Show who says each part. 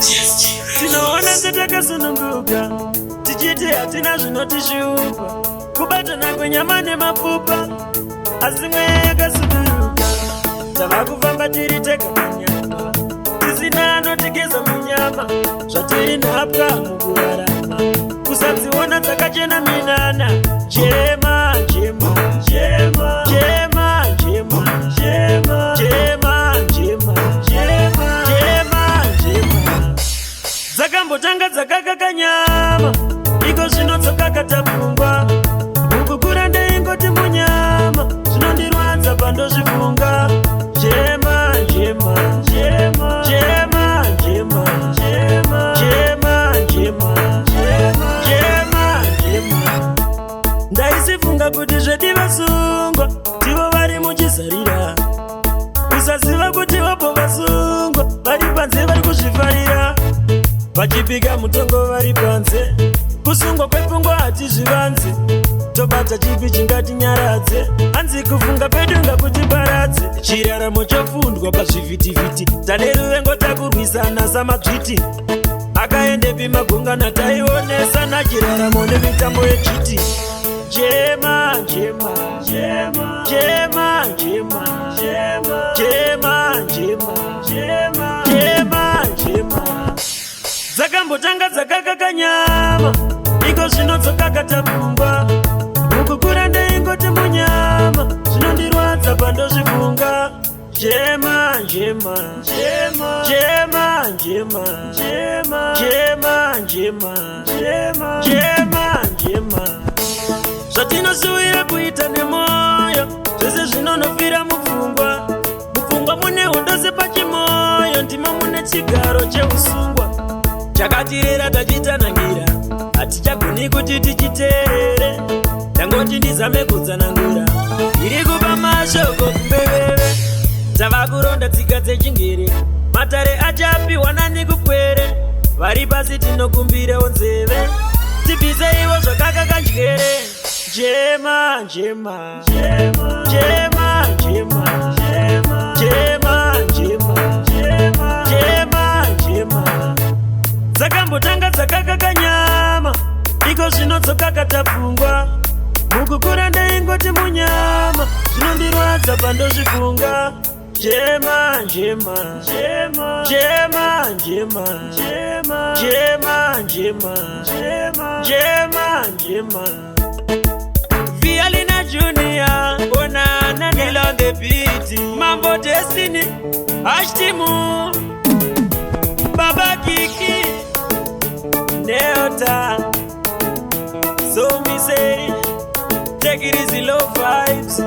Speaker 1: Tinoona setakasununguka, tichiti hatina zvinotishupa, kubatana kwenyama nemapfupa, asi mweya yakasuduruka. Tava kufamba tiri tega panyama, tisina anotigeza munyama, zvatiri nhapwa mukurarama, kusadziona dzakachena minana. Chema, chema, chema, chema, chema, chema, chema, chema, chema, chema, chema. Dzakambotanga dzakakaka nyama, iko zvino dzokakata pfungwa. Mukukura ndaingoti munyama, zvinondirwadza pandozvifunga. Chema, chema, chema, chema, chema, chema, chema, chema, chema, chema, chema. Ndaisifunga kuti zvedi vasungwa ndivo vari muchizarira, usaziva kuti vapo vasungwa vari panze vari kuzvifarira, vachipika mutongo vari panze. Kusungwa kwepfungwa hatizvivanze, tobata chipi chingatinyaradze? Hanzi kufunga kwedu ngakutiparadze. Chiraramo chofundwa pazvivhitivhiti, tane ruvengo, takurwisana samadzviti. Akaendepi magungana taionesana chiraramo nemitambo yechiti? Chema, chema, chema, chema, chema, chema, chema, chema, chema, chema, chema. Dzakambotanga dzakakaka nyama, iko zvino dzokakata pfungwa. Mukukura ndaingoti munyama, zvinondirwadza pandozvifunga. Chema, chema, chema, chema, chema, chema, chema, chema, chema, chema, chema. Zvatinosuwira kuita nemwoyo zvese zvinonofira mupfungwa. Mupfungwa mune hondo sepachimoyo, ndimo mune chigaro cheusungwa. Chakatirera tachitanangira, hatichagoni kuti tichiteerere. Tangoti ndizame kutsanangura, iri kupa mashoko kumbeveve. Tava kuronda tsika dzechingere, matare achapiwa nani kupwere? Vari pasi tinokumbirewo nzeve, tibviseiwo zvakakakandyere. Chema, chema, chema, chema, chema, chema, chema, chema, chema, chema. Dzakambotanga dzakakaka nyama, iko zvino dzokakata pfungwa. Mukukura ndaingoti munyama, zvinondirwadza pandozvifunga. Chema, chema, chema, chema, chema, chema, chema, chema, chema, chema, chema. Vialina Junior, Onana Nil on the beat, Mambo Destiny, Ashtimu, Baba Kiki, Neota. So me say, take it easy, low vibes.